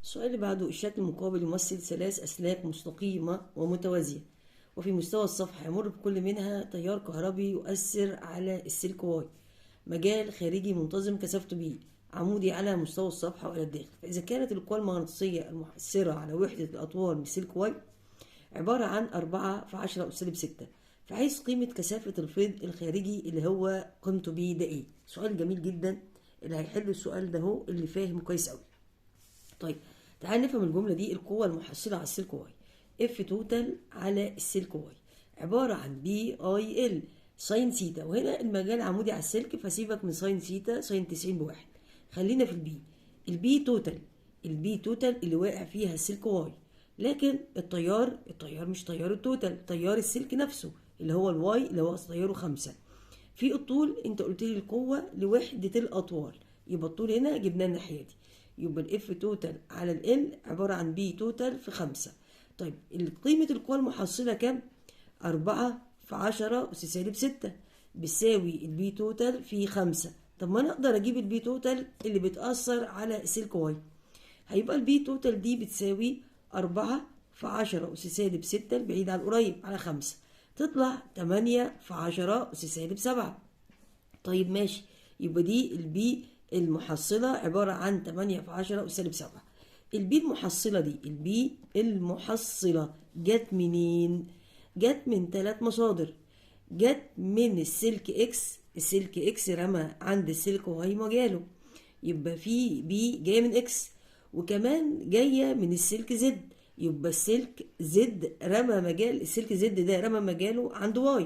السؤال اللي بعده: الشكل المقابل يمثل ثلاث أسلاك مستقيمة ومتوازية، وفي مستوى الصفحة يمر بكل منها تيار كهربي يؤثر على السلك Y، مجال خارجي منتظم كثافته B عمودي على مستوى الصفحة وإلى الداخل. فإذا كانت القوى المغناطيسية المؤثرة على وحدة الأطوال من سلك Y عبارة عن 4 في 10 أس سالب 6، فعايز قيمة كثافة الفيض الخارجي اللي هو قيمته B ده إيه؟ سؤال جميل جدا، اللي هيحل السؤال ده هو اللي فاهم كويس أوي. طيب تعال نفهم الجملة دي. القوة المحصلة على السلك Y F total على السلك Y عبارة عن B I L sine theta، وهنا المجال عمودي على السلك فسيبك من sine theta، sine 90 بواحد، خلينا في ال B. ال B total، ال B total اللي واقع فيها السلك Y، لكن التيار مش تيار ال total، تيار السلك نفسه اللي هو ال Y اللي هو تياره 5 في الطول. انت قلت لي القوة لوحدة الأطوال، يبقى الطول هنا جبناه الناحية دي، يبقى ال F total على L عبارة عن B total في 5. طيب قيمة القوة المحصلة كام؟ 4 في 10 أس سالب 6 بتساوي ال B total في 5. طب ما أنا أقدر أجيب ال B total اللي بتأثر على السلك Y، هيبقى ال B total دي بتساوي 4 في 10 أس سالب 6 البعيد على القريب على 5، تطلع 8 في 10 أس سالب 7. طيب ماشي، يبقى دي ال B المحصلة عبارة عن 8 في 10 أس سالب 7. ال B المحصلة دي، ال B المحصلة جت منين؟ جت من 3 مصادر. جت من السلك X، السلك X رمى عند السلك Y مجاله، يبقى في B جاية من X، وكمان جاية من السلك Z، يبقى السلك Z رمى مجال، السلك Z ده رمى مجاله عند Y،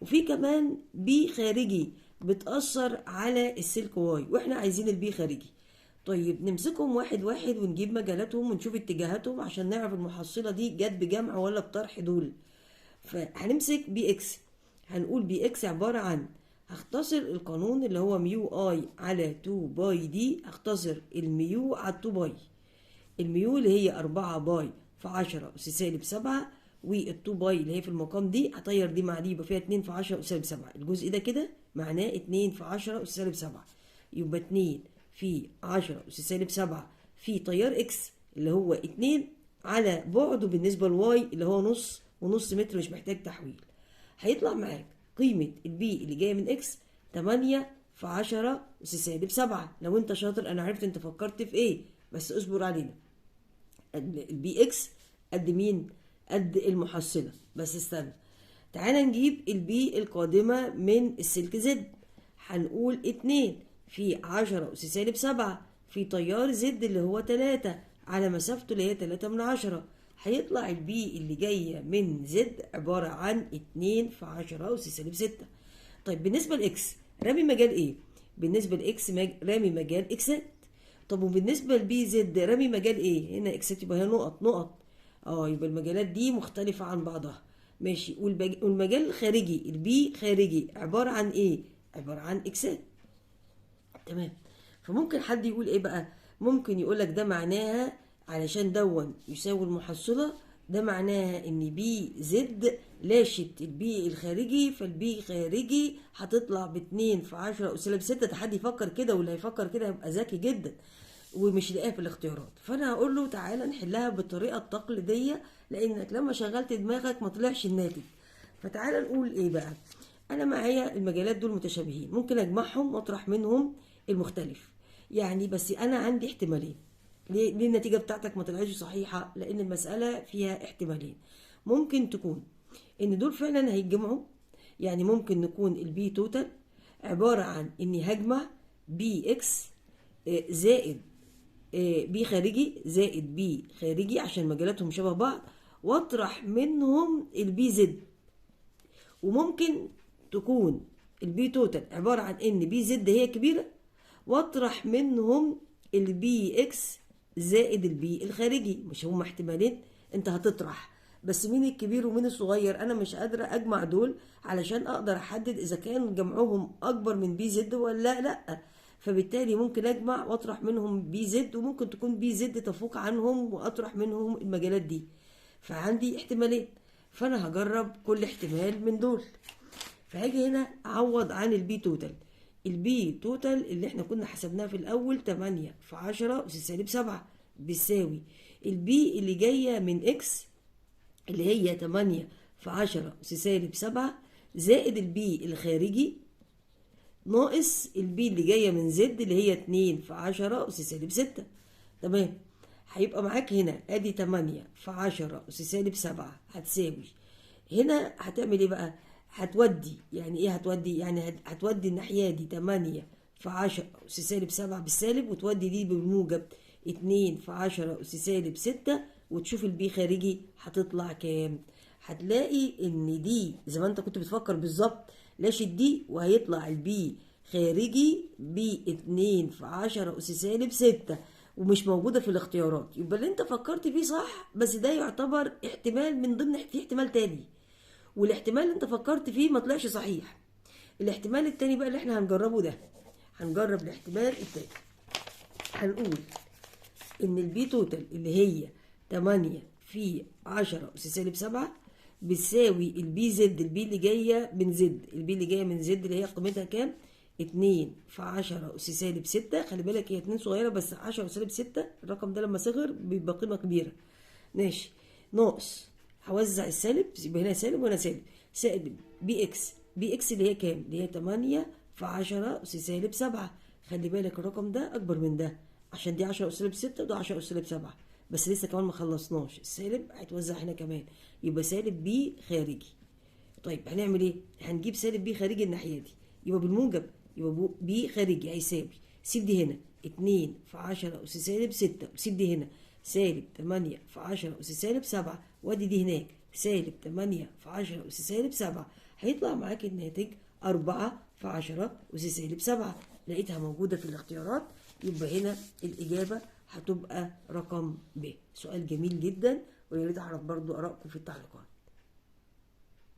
وفي كمان B خارجي بتأثر على السلك Y، واحنا عايزين ال B خارجي. طيب نمسكهم واحد واحد ونجيب مجالاتهم ونشوف اتجاهاتهم عشان نعرف المحصلة دي جت بجمع ولا بطرح دول. فهنمسك B X، هنقول B X عبارة عن، هختصر القانون اللي هو mu I على 2 pi d، هختصر ال mu على 2 pi، ال mu اللي هي 4 pi في 10 أس سالب 7، وال 2 pi اللي هي في المقام دي هطير دي مع دي، يبقى فيها 2 في 10 أس سالب 7. الجزء ده كده معناه 2 في 10 أس سالب 7، يبقى 2 في 10 أس سالب 7 في تيار X اللي هو 2 على بعده بالنسبة ل Y اللي هو نص ونص متر، مش محتاج تحويل. هيطلع معاك قيمة ال B اللي جاية من X 8 في 10 أس سالب 7. لو انت شاطر انا عرفت انت فكرت في ايه، بس اصبر علينا. ال B X قد مين؟ قد المحصلة، بس استنى تعالى نجيب ال B القادمة من السلك Z. هنقول 2 في 10 أس سالب 7 في تيار Z اللي هو 3 على مسافته اللي هي 3 من 10، هيطلع ال B اللي جاية من Z عبارة عن 2 في 10 أس سالب 6. طيب بالنسبة ل X رامي مجال ايه؟ بالنسبة ل X رامي مجال اكسات. طب وبالنسبة ل B Z رامي مجال ايه؟ هنا اكسات، يبقى هنا نقط نقط، يبقى المجالات دي مختلفة عن بعضها. ماشي، والمجال الخارجي ال B خارجي عبارة عن ايه؟ عبارة عن اكسات. تمام. فممكن حد يقول ايه بقى؟ ممكن يقولك ده معناها علشان دون يساوي المحصلة، ده معناها ان B Z لاشت ال B الخارجي، فال B خارجي هتطلع باتنين في 10 أس سالب 6. ده حد يفكر كده، واللي هيفكر كده هيبقى ذكي جدا ومش لاقيها في الاختيارات. فانا هقول له تعالى نحلها بالطريقه التقليديه، لانك لما شغلت دماغك ما طلعش الناتج. فتعالى نقول ايه بقى؟ انا معايا المجالات دول متشابهين، ممكن اجمعهم واطرح منهم المختلف يعني، بس انا عندي احتمالين. ليه النتيجه بتاعتك ما طلعتش صحيحه؟ لان المساله فيها احتمالين. ممكن تكون ان دول فعلا هيتجمعوا، يعني ممكن نكون ال B total عباره عن اني هجمع B X زائد B خارجي زائد B خارجي عشان مجالاتهم شبه بعض، واطرح منهم ال B Z. وممكن تكون ال B total عبارة عن ان B Z هي كبيرة، واطرح منهم ال B X زائد ال B الخارجي. مش هما احتمالين؟ انت هتطرح بس مين الكبير ومين الصغير؟ انا مش قادرة اجمع دول علشان اقدر احدد اذا كان جمعهم اكبر من B Z ولا لا، فبالتالي ممكن اجمع واطرح منهم B Z، وممكن تكون B Z تفوق عنهم واطرح منهم المجالات دي. فعندي احتمالين، فانا هجرب كل احتمال من دول. فهاجي هنا اعوض عن ال B total. ال B total اللي احنا كنا حسبناها في الاول 8 في 10 أس سالب 7، بتساوي ال P اللي جاية من X اللي هي 8 في 10 أس سالب 7 زائد ال P الخارجي ناقص ال P اللي جاية من Z اللي هي 2 في 10 أس سالب 6. تمام، هيبقى معاك هنا ادي 8 في 10 أس سالب 7 هتساوي هنا هتعمل ايه بقى؟ هتودي، يعني ايه هتودي؟ يعني هتودي الناحية دي 8 في 10 أس سالب 7 بالسالب، وتودي دي بالموجب 2 في 10 أس سالب 6، وتشوف ال P خارجي هتطلع كام. هتلاقي ان دي زي ما انت كنت بتفكر بالظبط، لاشت دي وهيطلع ال P خارجي ب 2 في 10 أس سالب 6 ومش موجودة في الاختيارات. يبقى اللي انت فكرت فيه صح، بس ده يعتبر احتمال من ضمن في احتمال تاني، والاحتمال اللي انت فكرت فيه ما طلعش صحيح. الاحتمال التاني بقى اللي احنا هنجربه ده، هنجرب الاحتمال التاني. هنقول ان ال P total اللي هي 8 في 10 أس سالب 7 بتساوي ال P Z، ال P اللي جاية من Z، ال P اللي جاية من Z اللي هي قيمتها كام؟ 2 في 10 أس سالب 6. خلي بالك هي 2 صغيرة بس 10 أس سالب 6 الرقم ده لما صغر بيبقى قيمة كبيرة. ماشي، ناقص هوزع السالب، يبقى هنا سالب وهنا سالب، سالب P X، P X اللي هي كام؟ اللي هي 8 في 10 أس سالب 7. خلي بالك الرقم ده أكبر من ده عشان دي 10 أس سالب 6 وده 10 أس سالب 7، بس لسه كمان ما خلصناش، السالب هيتوزع هنا كمان، يبقى سالب P خارجي. طيب هنعمل ايه؟ هنجيب سالب P خارجي الناحية دي، يبقى بالموجب، يبقى P خارجي هيساوي سيب دي هنا 2 في 10 أس سالب 6، وسيب دي هنا سالب 8 في 10 أس سالب 7، وادي دي هناك سالب 8 في 10 أس سالب 7. هيطلع معاك الناتج 4 في 10 أس سالب 7. لقيتها موجودة في الاختيارات، يبقى هنا الإجابة هتبقى رقم ب. سؤال جميل جدا، ويا ريت أعرف برضو آرائكم في التعليقات.